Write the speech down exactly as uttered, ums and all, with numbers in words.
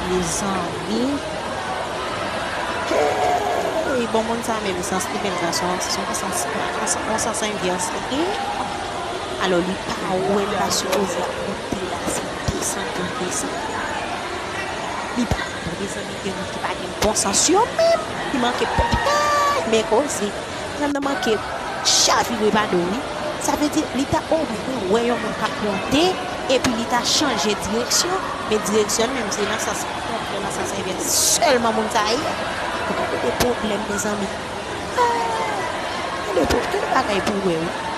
Mezanmi. Hey, bon, moun sa menm, sans li menm nan se yon, se yon sans, yon sans envès li gen. Alò, li pa wè li pa sipoze ap monte la, se desann pou l desann la. Li pa, mezanmi, gen moun ki pa gen bon sans yo menm. Li manke pèpèt, men koze. Nèg nan manke chavire pa do, wi. Sa vle di, li ta omwen wè yon moun k ap monte, epi li ta chanje direksyon, men direksyon l menm se nan sans kontrè, nan sans envès sèlman moun sa ye. Gade de pwoblèm, mezanmi. Ah, gade pwoblèm, gade bagay pou wè, wi.